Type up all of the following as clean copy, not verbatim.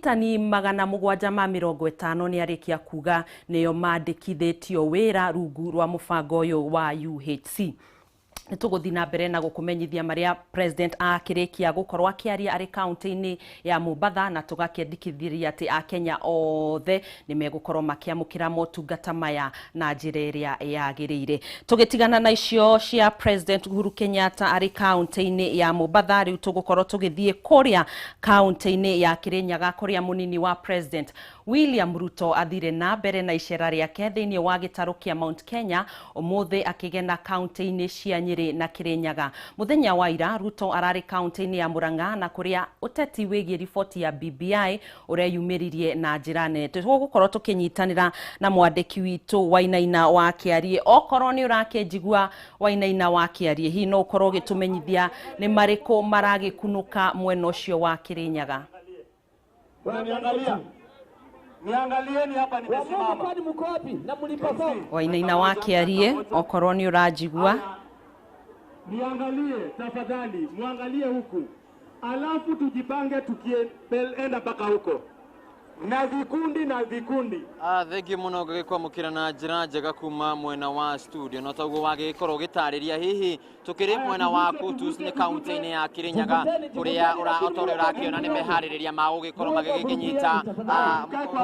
Arigitani 750 nĩ arĩkia kuga nĩo mandĩkithĩtio wĩra rungu rwa mũbango ũyũ wa UHC. Nĩ tũgũthiĩ na mbere na gũkũmenyithia marĩa president akĩrĩkia gũkorwo akĩaria arĩ kaunti-inĩ ya Mombatha, na tũgakĩandĩkithĩria atĩ akenya othe nĩ megũkorwo makĩamũkĩra motungata maya na njĩra ĩrĩa yagĩrĩire. Tũgĩtigana na icio cia President Uhuru Kenyatta arĩ kaunti-inĩ ya Mombatha, rĩu tũgũkorwo tũgĩthiĩ kũrĩa kaunti-inĩ ya Kirinyaga, kũrĩa mũnini wa President William Ruto athire na mbere na icera rĩake thĩinĩ wa gĩtarũ kĩa Mount Kenya ũmũthĩ, akĩgena kaunti-inĩ cia Nyĩrĩ na Kirinyaga. Mũthenya wa ira Ruto ararĩ kaunti-inĩ ya Murang'a, na kũrĩa ũteti wĩgiĩ riboti ya BBI ũreyumĩririe na njĩra nene. Tũgũkorwo tũkĩnyitanĩra na mwandĩki witũ Wainaina wa Kĩarie. Okorwo nĩ ũrakĩnjigua, Wainaina wa Kĩarie, hihi no ũkorwo ũgĩtũmenyithia nĩ marĩkũ maragĩkunũka mwena ũcio wa Kirinyaga? Unaniangalia? Niangalieni hapa nimesimama. Kwani mko wapi? Na mliperform. Wainaina wa Kĩarie, okorwo nĩ ũranjigua. Niangalie tafadhali, muangalie huku, alafu tujipange tukienda mpaka huko na vikundi na vikundi. Thengiũ mũno ngagĩkwamũkĩra na njĩra njega kuma mwena wa studio. No taguo wagĩkorwo ũgĩtarĩria, hihi tũkĩrĩ mwena wa Kutus, nĩ kaunti-inĩ ya Kirinyaga, kũrĩa ota ũrĩa ũrakĩona nĩ meharĩrĩria ma gũgĩkorwo magĩgĩkĩnyita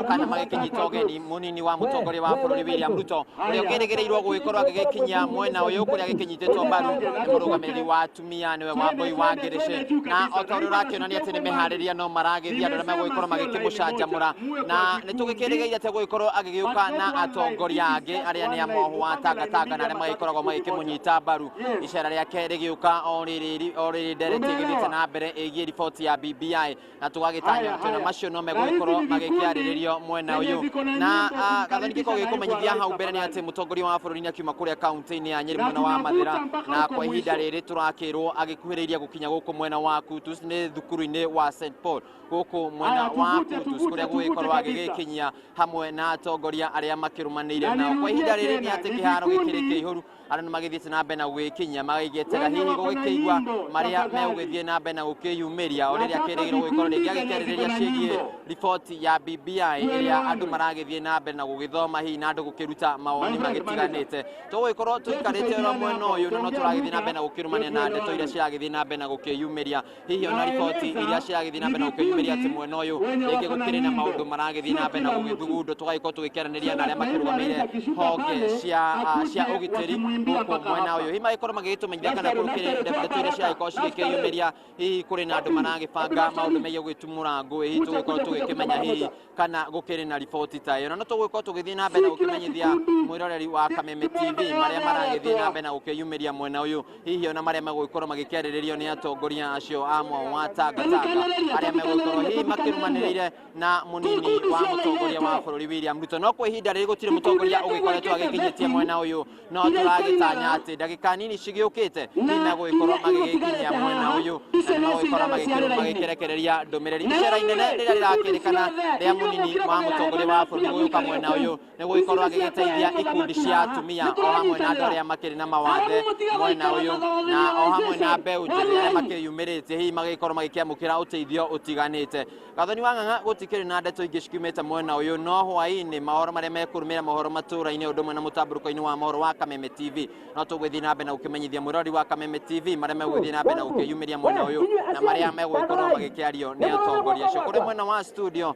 kana magĩkĩnyita ũgeni mũnini wa mũtongoria wa bũrũri William Ruto, ũrĩa ũkĩrĩgĩrĩirwo gũgĩkorwo agĩgĩkinyia mwena ũyũ, kũrĩa agĩkĩnyitĩtwo mbaru nĩ mũrũgamĩrĩri wa atumia, nĩwe Wambui wa Ngĩrĩcĩ. Na ota ũrĩa ũrakĩona nĩ atĩ nĩ meharĩria no maragĩthiĩ andũ arĩa megũgĩkorwo magĩkĩmũcanjamũra, na nĩ tũgĩkĩrĩgĩire atĩ gũgĩkorwo agĩgĩũka na atongoria angĩ arĩa nĩ a mohu wa tangatanga na arĩa magĩkoragwo magĩkĩmũnyita mbaru. Icera rĩake rĩgĩũka o rĩrĩ ndereti ĩgĩthiĩte na mbere ĩgiĩ riboti ya BBI, na tũgagĩtanya atĩ ona macio no megũgĩkorwo magĩkĩarĩrĩrio mwena ũyũ. Na Gathoni, gĩkorwo gĩkũmenyithia hau mbere nĩ atĩ mũtongoria wa bũrũri nĩ akiuma kũrĩa kaunti-inĩ ya Nyĩrĩ, mwena wa Mathĩra, na kwa ihinda rĩrĩ tũrakĩrwo agĩkuhĩrĩiria gũkinya gũkũ mwena wa Kutus, nĩ thukuru-inĩ wa St Paul gũkũ mwena wa Kutus, kũrĩa gũgĩkorwo agĩgĩkinyia hamwe na atongoria arĩa makĩrũmanĩire nao. Kwa ihinda rĩrĩ nĩ atĩ kĩharo gĩkĩrĩ kĩihũru, andũ nĩ magĩthiĩte na mbere na gũgĩkinyia, magĩgĩetera hihi gũgĩkĩigua marĩa megũgĩthiĩ na mbere na gũkĩyumĩria o rĩrĩa kĩrĩgĩrĩrwo gũgĩkorwo rĩngĩ agĩkĩarĩrĩria ciĩgiĩ riboti ya BBI ĩrĩa andũ maragĩthiĩ na mbere na gũgĩthoma, hihi na andũ gũkĩruta mawoni magĩtiganĩte. Tũgũgĩkorwo tũikarĩte oro mwena ũyũ, na no tũragĩthiĩ na mbere na gũkĩrũmania na ndeto iria ciragĩthiĩ na mbere na gũkĩyumĩria, hihi ona riboti iria ciragĩthiĩ na mbere na gũkĩyumĩria atĩ mwena ũyũ rĩngĩ gũkĩrĩ na maũndũ maragĩthiĩ na mbere na gũgĩthugundwo. Tũgagĩkorwo tũgĩkĩaranĩria na arĩa makĩrũgamĩrĩire honge cia ũgitĩri gũkũ mwena ũyũ, hihi magĩkorwo magĩgĩtũmenyithia kana gũkĩrĩ ndeto iria ciragĩkorwo cigĩkĩyumĩria, hihi kũrĩ na andũ maragĩbanga maũndũ megiĩ gwĩtumũra ngũĩ. Hihi tũgĩkorwo tũgĩkĩmenya hihi kana gũkĩrĩ na riboti ta ĩyo, na no tũgũgĩkorwo tũgĩthiĩ na mbere na gũkĩmenyithia mwĩroreri wa Kameme TV marĩa maragĩthiĩ na mbere na gũkĩyumĩria mwena ũyũ, hihi ona marĩa megũgĩkorwo magĩkĩarĩrĩrio nĩ atongoria acio a mwao wa tangatanga arĩa megũgĩkorwo hihi makĩrũmanĩrĩire na mũnini wa mũtongoria wa bũrũri William Ruto. No kwa ihinda rĩrĩ gũtirĩ mũtongoria ũgĩkoretwo agĩkinyĩtie mwena ũyũ, no tũragĩtanya atĩ ndagĩka nini cigĩũkĩte hihi megũgĩkorwo magĩgĩkinyia mwena ũyũ na nĩ megũgĩkorwo magĩkĩrekereria ndũmĩrĩri. Icera inene rĩrĩa rĩrakĩrĩkana rĩa mũnini wa mũtongoria wa bũrũri gũgĩũka mwena ũyũ nĩ gũgĩkorwo agĩgĩteithia ikundi cia atumia o hamwe na andũ arĩa makĩrĩ na mawathe mwena ũyũ, na o hamwe na mbeũ njĩthĩ arĩa makĩyumĩrĩtie, hihi magĩkorwo magĩkĩamũkĩra ũteithio ũtiganĩte. Gathoni wa Ng'ang'a, gũtikĩrĩ na ndeto ingĩ cikiumĩte mwena ũyũ, no hwaĩ-inĩ mohoro marĩa mekũrũmĩrĩra, mohoro matũra-inĩ ũndũ ũmwe na mũtambũrũko-inĩ wa mohoro wa Kameme TV, no tũgũgĩthiĩ na mbere na gũkĩmenyithia mwĩrori wa Kameme TV marĩa megũgĩthiĩ na mbere na gũkĩyumĩria mwena ũyũ na marĩa megũgĩkorwo magĩkĩario nĩ atongoria acio. Kũrĩ mwena wa studio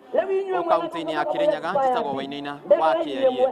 kaunti-inĩ ya Kirinyaga, njĩtagwo Wainaina wa Kĩarie.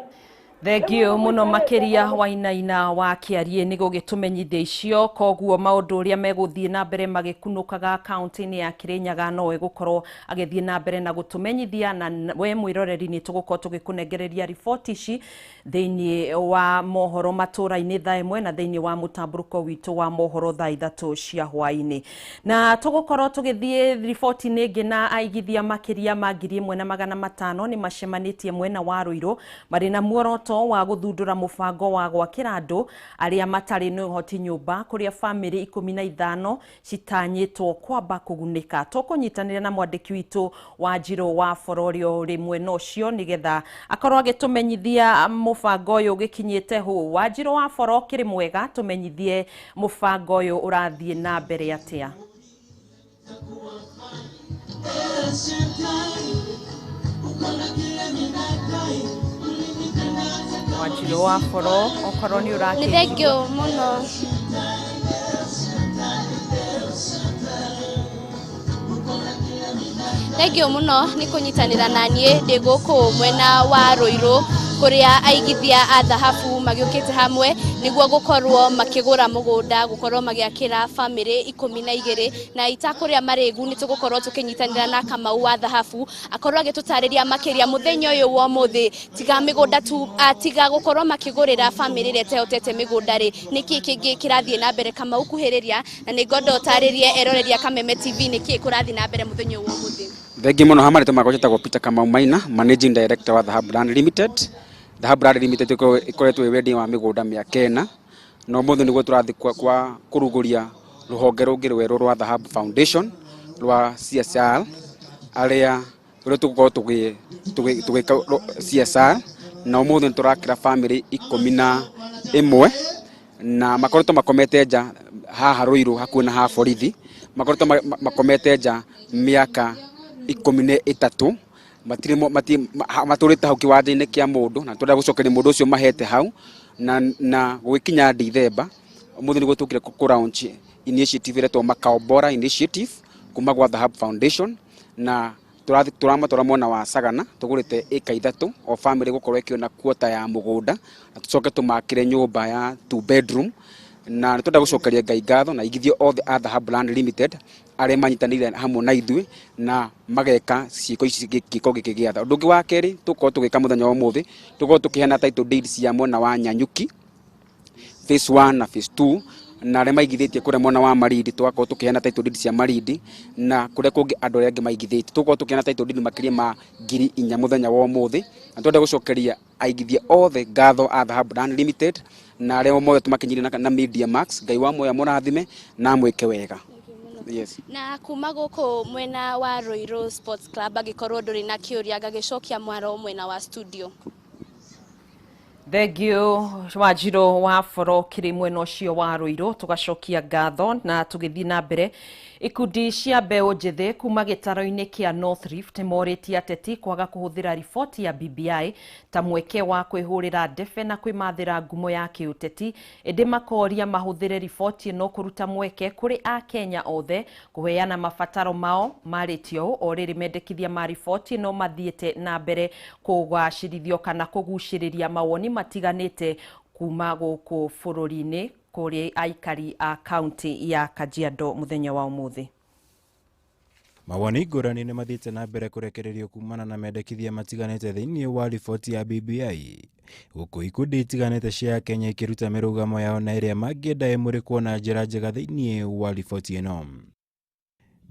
Thengiũ mũno makĩria, Wainaina wa Kĩarie, nĩ gũgĩtũmenyithia icio. Koguo maũndũ ũrĩa megũthiĩ na mbere magĩkunũkaga kaunti-inĩ ya Kĩrĩnyaga, no egũkorwo agĩthiĩ na mbere na gũtũmenyithia, na we mwĩroreri nĩ tũgũkorwo tũgĩkũnengereria riboti ici thĩinĩ wa mohoro matũra-inĩ thaa 1 na thĩinĩ wa mũtambũrũko witũ wa mohoro thaa 3 cia hwaĩ-inĩ. Na tũgũkorwo tũgĩthiĩ riboti-inĩ ĩngĩ, na aigithia makĩria ma 1500 nĩ macemanĩtie mwena wa Rũirũ marĩ na muoroto wa gũthundũra mũbango wa gwakĩra andũ arĩa matarĩ na ũhoti nyũmba, kũrĩa bamĩrĩ 15 citanyĩtwo kwamba kũgunĩka. Tũkũnyitanĩra na mwandĩki witũ wa Njirũ wa Bũrũri ũrĩ mwena ũcio, nĩgetha akorwo agĩtũmenyithia mũbango ũyũ ũgĩkinyĩte hũ. Wa Njirũ wa Boro, kĩrĩ mwega, tũmenyithie mũbango ũyũ ũrathiĩ na mbere atĩa? Wanjiru wa Boro okorwo ni Nĩ thengio mũno. Thengio mũno nĩ kũnyitanĩra na niĩ ndĩ gũkũ mwena wa Ruiru kũrĩa aigithia a thahabu magĩũkĩte hamwe nĩguo gũkorwo makĩgũra mũgũnda gũkorwo magĩakĩra bamĩrĩ 12 na itakũrĩa marĩgu nĩ tũgũkorwo tũkĩnyitanĩra na Kamau wa thahabu akorwo agĩtũtarĩria makĩria mũthenya ũyũ wa ũmũthĩ tiga mĩgũnda tu tiga gũkorwo makĩgũrĩra bamĩrĩ ĩrĩa ĩtehotete mĩgũnda rĩ nĩkĩ kĩngĩ kĩrathiĩ na mbere. Kamau kuhĩrĩria na nĩ ngwenda ũtarĩrie eroreria Kameme TV nĩkĩ kũrathiĩ na mbere mũthenya ũyũ wa ũmũthĩ. Thengi muno hama rĩtwa makwa njĩtagwo Peter Kamau Maina, Managing Director wa Dhahabu Land Limited. Dhahabu Land Limited ĩkoretwo ĩ wendia wa mĩgũnda mĩaka ĩna na ũmũthĩ nĩguo tũrathiĩ kwa kũrugũria rũhonge rũngĩ rwerũ rwa Dhahabu Foundation rwa CSR arĩa rũrĩa tũgũkorwo tũgĩka CSR na ũmũthĩ nĩ tũrakĩra bamĩrĩ 11 na makoretwo makomete nja haha Ruiru hakuhĩ na haha borithi makoretwo makomete nja mĩaka 13 matirĩ matũrĩte hau kĩwanja-inĩ kĩa mũndũ na tũrenda gũcokeria mũndũ ũcio mahete hau na gũgĩkinya Dithemba ũmũthĩ nĩguo tũkire kũ launch initiative ĩretwo Makao Bora Initiative kuma gwa Dhahabu Foundation na tũramatwara mwena wa Sagana tũgũrĩte ĩka 3 o family gũkorwo ĩkĩona kuota ya mũgũnda na tũcoke tũmakĩre nyũmba ya 2 bedroom na nĩ twenda gũcokeria Ngai ngatho na igithio othe a Dhahabu Land Limited arĩa manyitanĩire hamwe na ithuĩ na mageka ciĩko ici gĩko gĩkĩ gĩa tha. Ũndũ ũngĩ wa kerĩ tũkorwo tũgĩka mũthenya wa ũmũthĩ tũkorwo tũkĩheana title deeds cia mwena wa Nyanyuki phase 1 na phase 2 na arĩa maigithĩtie kũrĩa mwena wa Marindi tũgakorwo tũkĩheana title deeds cia Marindi na kũrĩa kũngĩ andũ arĩa angĩ maigithĩtie tũkorwo tũkĩheana title deed makĩria ma 4,000 mũthenya wa ũmũthĩ na twenda gũcokeria aigithia othe ngatho a Dhahabu Land Limited na arĩa mothe tũmakinyire na Media Max. Ngai wa muoyo amũrathime na amwĩke wega. Yes. Na kuma gũkũ mwena wa Ruiru Sports Club angĩkorwo ndũrĩ na kĩũria ngagĩcokia mwaro mwena wa studio. Thank you Wanjiru wa Boro kĩrĩ mwena ũcio wa Ruiru tũgacokia ngatho na tũgĩthiĩ na mbere. Ikundi cia mbeũ njĩthĩ kuma gĩtaro-inĩ kĩa North Rift morĩtie ateti kwaga kũhũthĩra riboti ya BBI ta mweke wa kwĩhũrĩra ndebe na kwĩmathĩra ngumo ya kĩũteti ĩndĩ makoria mahũthĩre riboti ĩno kũruta mweke kũrĩ Akenya othe kũheana mabataro mao. Marĩtie ũũ o rĩrĩ mendekithia ma riboti ĩno mathiĩte na mbere kũgacĩrithio kana kũgucĩrĩria mawoni matiganĩte kuma gũkũ bũrũri-inĩ kũrĩ aikari a kaunti ya Kajiado mũthenya wa ũmũthĩ. Mawoni ngũrani nĩ mathiĩte na mbere kũrekererio kumana na mendekithia matiganĩte thĩinĩ wa riboti ya BBI gũkũ ikundi itiganĩte cia Kenya ikĩruta mĩrũgamo yao na ĩrĩa mangĩenda ĩmũrĩkwo na njĩra njega thĩinĩ wa riboti ĩno.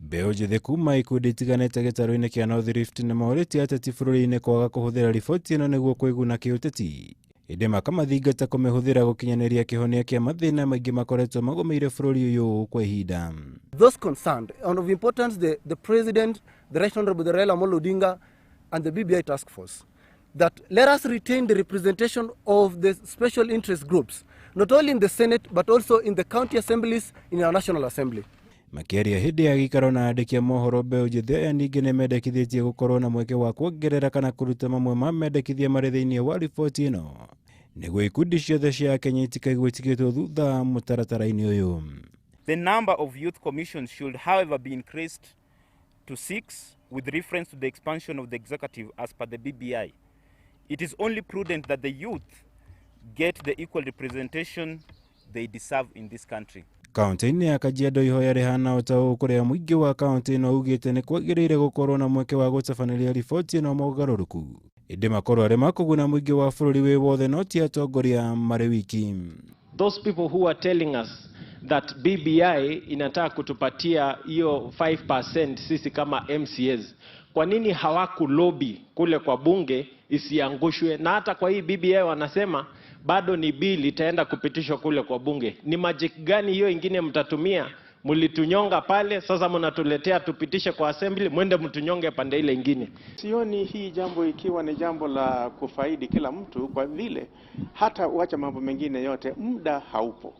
Mbeũ njĩthĩ kuma ikundi itiganĩte gĩtarũ-inĩ kĩa North Rift nĩ morĩtie ateti bũrũri-inĩ kwaga kũhũthĩra riboti ĩno nĩguo kwĩguna kĩũteti ĩndĩ makamathingata kũmĩhũthĩra gũkinyanĩria kĩhonia kĩa mathĩna maingĩ makoretwo magũmĩire bũrũri ũyũ kwa ihinda. Those concerned, and of importance, the President, the Right Honorable Raila Amolo Odinga, and the BBI task force, that let us retain the representation of the special interest groups, not only in the Senate, but also in the county assemblies, in our National Assembly. Makĩaria hĩndĩ ya gĩikaro na andĩki a mohoro mbeũ njĩthĩ aya ningĩ nĩ mendekithĩtie gũkorwo na mweke wa kuongerera kana kũruta mamwe ma mendekithia marĩ thĩinĩ wa riboti ĩno nĩguo ikundi ciothe cia Kenya itikaigue itigĩtwo thutha mũtaratara-inĩ ũyũ. The number of youth commissions should, however, be increased to 6 with reference to the expansion of the executive as per the BBI. It is only prudent that the youth get the equal representation they deserve in this country. Kaunti-inĩ ya Kajiado ihoya rĩhana o ta ũũ kũrĩa mũingĩ wa kaunti ĩno ugĩte nĩ kwagĩrĩire gũkorwo na mweke wa gũtabanĩria riboti ĩno mogarũrũku ĩndĩ makorwo arĩ makũguna mũingĩ wa bũrũri wĩ wothe no ti atongoria marĩ wiki. Those people who are telling us that BBI inataka kutupatia hiyo 5% sisi kama MCAs, kwa nini hawakulobi kule kwa bunge isiangushwe? Na hata kwa hii BBI wanasema bado ni bill itaenda kupitishwa kule kwa bunge. Ni magic gani hiyo ingine mtatumia? Mlitunyonga pale, sasa mnatuletea tupitishe kwa assembly, mwende mtunyonge pande ile ingine. Sioni hii jambo ikiwa ni jambo la kufaidi kila mtu, kwa vile hata uacha mambo mengine yote muda haupo.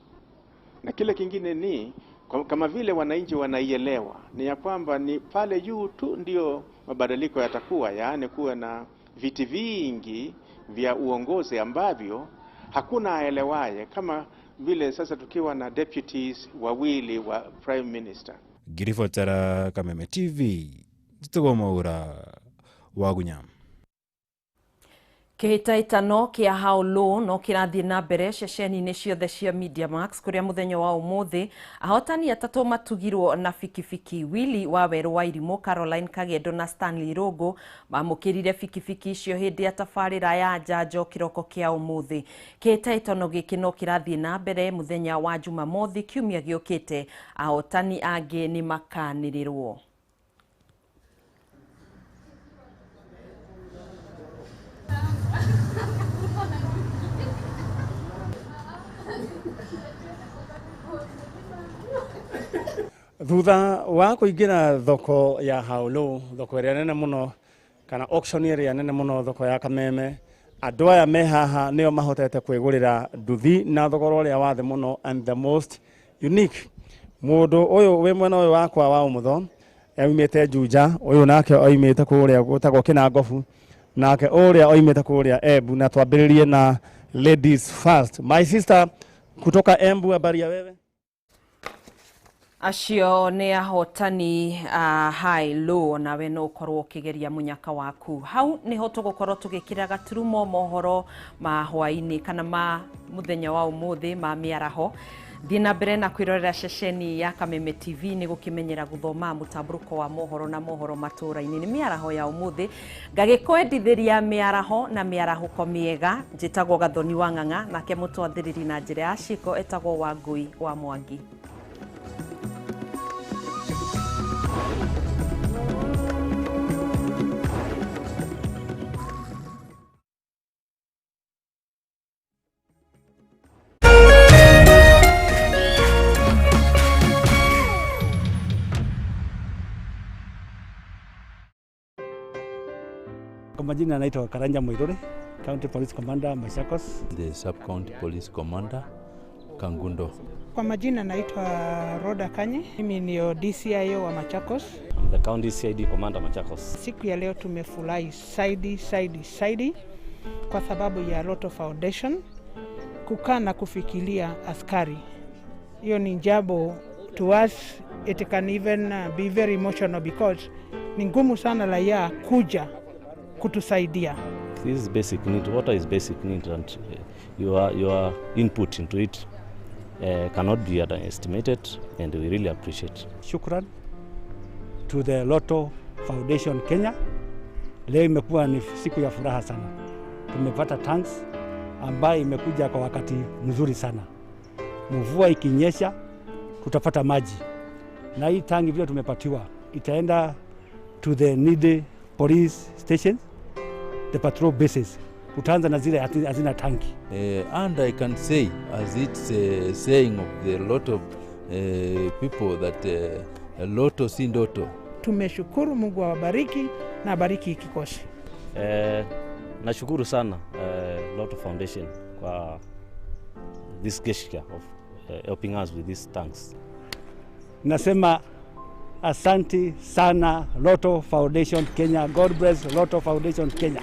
Na kile kingine ni Kama vile wananchi wanaielewa ni ya kwamba ni pale juu tu ndio mabadiliko yatakuwa, yaani kuwa na viti vingi vya uongozi ambavyo hakuna aelewaye, kama vile sasa tukiwa na deputies wawili wa prime minister. Ngĩribotera Kameme TV njĩtagwo Mwaura wa Gunya. Kĩhĩtahĩtano kĩa How Low no kĩrathiĩ na mbere ceceni-inĩ ciothe cia Media Max, kũrĩa mũthenya wa ũmũthĩ ahotani atatũ matugirwo na bikibiki. Willy wa Werũ wa Irimũ, Caroline Kagendo na Stanley Rũngũ mamũkĩrire bikibiki icio hĩndĩ ya tabarĩra ya njanjo kĩroko kĩa ũmũthĩ. Kĩhĩtahĩtano gĩkĩ no kĩrathiĩ na mbere mũthenya wa Jumamothi kiumia gĩũkĩte. Ahotani angĩ nĩ makanĩrĩrwo. Thutha wa kũingĩra thoko ya How Low, thoko ĩrĩa nene mũno kana auction ĩrĩa nene mũno thoko ya Kameme, andũ aya me haha nĩo mahotete kwĩgũrĩra nduthi na thogora ũrĩa wa thĩ mũno and the most unique. Mũndũ ũyũ wĩ mwena ũyũ wakwa wa ũmotho aumĩte Juja, ũyũ nake oimĩte kũrĩa gwĩtagwo Kĩnangobu, nake ũrĩa oimĩte kũrĩa Embu. Na twambĩrĩrie na ladies first. My sister kutoka Embu, habari ya wewe? Acio nĩ ahotani a High Low, nawe no ũkorwo ũkĩgeria mũnyaka waku. Hau nĩho tũgũkorwo tũgĩkĩra gaturumo mohoro ma hwaĩ-inĩ kana ma mũthenya wa ũmũthĩ ma mĩaraho. Thiĩ na mbere na kwĩrorera ceceni ya Kameme TV nĩ gũkĩmenyera gũthoma mũtambũrũko wa mohoro na mohoro matũra-inĩ. Nĩ mĩaraho ya ũmũthĩ ngagĩkwendithĩria mĩaraho na mĩarahũko mĩega. Njĩtagwo Gathoni wa Ng'ang'a, nake mũtwathĩrĩri na njĩra ya ciko etagwo Wangũi wa Mwangi. Kwa majina naitwa Karanja Muiruri, County Police Commander Machakos. The Sub-County Police Commander Kangundo. Kwa majina naitwa Roda Kanye, mimi ndio DCIO wa Machakos. I'm the County CID Commander Machakos. Siku ya leo tumefurahi saidi saidi saidi kwa sababu ya Lotto Foundation kukaa na kufikiria askari. Hiyo ni jambo to us, it can even be very emotional because ni ngumu sana raia kuja kutusaidia. This is basic need. Water is basic need, and your input into it cannot be underestimated, and we really appreciate. Shukran to the Lotto Foundation Kenya. Leo imekuwa ni siku ya furaha sana. Tumepata tanks ambayo imekuja kwa wakati mzuri sana. Mvua ikinyesha tutapata maji. Na hii tangi vile tumepatiwa itaenda to the needy police stations, the patrol bases. Utaanza na zile hazina tanki. And I can say, as it's a saying of the lot of people that Lotto si ndoto. Tumeshukuru, Mungu awabariki na abariki kikosi. Nashukuru sana Lotto Foundation kwa this gesture of helping us with these tanks. Nasema asante sana Lotto Foundation Kenya. God bless Lotto Foundation Kenya.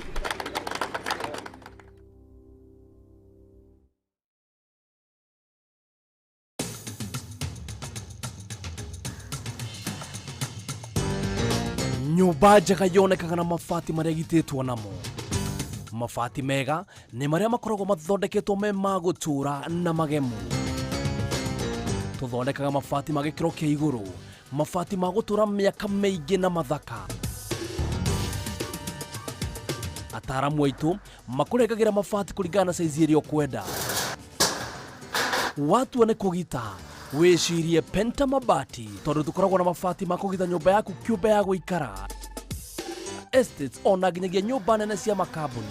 Nyũmba njega yonekaga na mabati marĩa ĩgitĩtwo namo. Mabati mega nĩ marĩa makoragwo mathondeketwo me ma gũtũũra na magemu. Tũthondekaga mabati ma gĩkĩro kĩa igũrũ, mabati ma gũtũũra mĩaka mĩingĩ na mathaka. Ataaramu aitũ makũrengagĩra mabati kũringana na saizi ĩrĩa ũkwenda. Watua nĩ kũgita, wĩcirie Penta Mabati, tondũ tũkoragwo na mabati ma kũgita nyũmba yaku kĩũmbe ya gũikara, estates ona nginyagia nyũmba nene cia makambuni.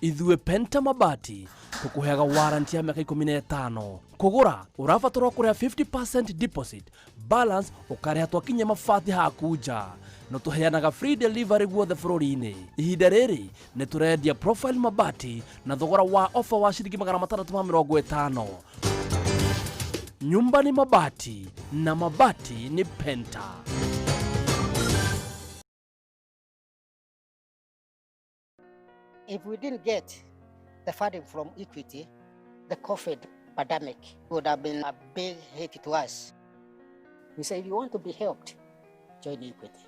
Ithuĩ Penta Mabati tũkũheaga warranty ya mĩaka 15. Kũgũra ũrabatarwo kũrĩha 50% deposit, balance ũkarĩha twakinya mabati haku nja. No tũheanaga free delivery guothe bũrũri-inĩ. Ihinda rĩrĩ nĩ tũrendia Profile Mabati na thogora wa offer wa ciringi 650. Nyumba ni mabati na mabati ni Penta. If we didn't get the funding from Equity, the COVID pandemic would have been a big hit to us. We say, if you want to be helped, join Equity.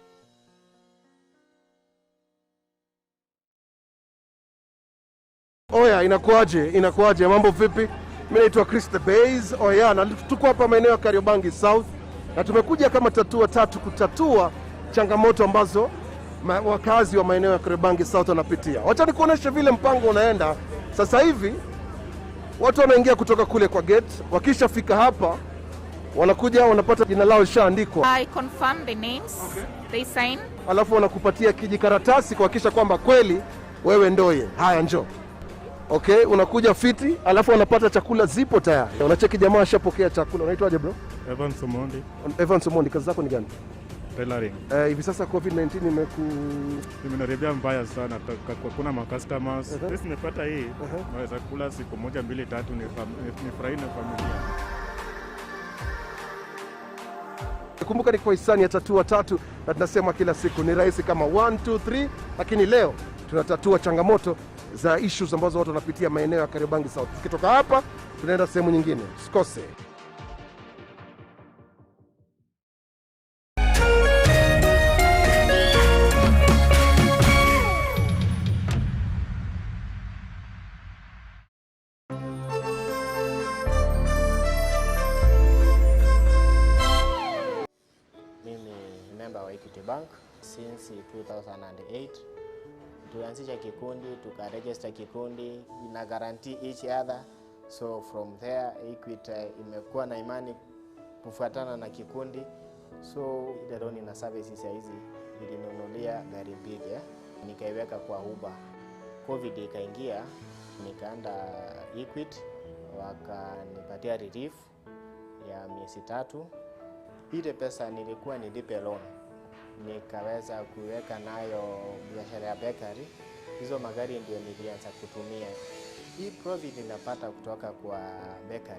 Oya, inakuaje? Inakuaje? Mambo vipi? Mimi naitwa Chris the Base. Oya, na tuko hapa maeneo ya Kariobangi South na tumekuja kama Tatua Tatu kutatua changamoto ambazo wakazi wa maeneo ya Kariobangi South wanapitia. Wacha nikuoneshe vile mpango unaenda. Sasa hivi watu wanaingia kutoka kule kwa gate, wakishafika hapa wanakuja wanapata jina lao lishaandikwa. I confirm the names. Okay. They sign. Alafu wanakupatia kijikaratasi kuhakikisha kwamba kweli wewe ndoye. Haya, njoo. Okay, unakuja fiti, alafu wanapata chakula zipo tayari. Unacheki jamaa ashapokea chakula. Unaitwaje bro? Evans Omondi. Evans Omondi, kazi zako ni gani? Tailoring. Hivi sasa COVID-19 imenaribia mbaya sana. Kuna ma customers. Sisi nimepata hii, naweza kula siku 1 2 3 nifurahi na familia. Kumbuka ni kwa hisani ya Tatua Tatu na tunasema kila siku ni rahisi kama 1 2 3, lakini leo tunatatua changamoto za issues ambazo watu wanapitia maeneo ya Kariobangi South. Tukitoka hapa tunaenda sehemu nyingine. Usikose. Mimi ni member wa Equity Bank since 2008. Tulianzisha kikundi, tukaregister kikundi, ina guarantee each other. So from there Equity imekuwa na imani kufuatana na kikundi. So ile loan na services ya hizi ilinunulia gari mbili, nikaiweka kwa Uber. COVID ikaingia, nikaenda Equity, wakanipatia relief ya miezi 3. Ile pesa nilikuwa nilipe loan, nikaweza kuweka nayo biashara ya bakery. Hizo magari ndio nilianza kutumia. Hii profit ninapata kutoka kwa bakery.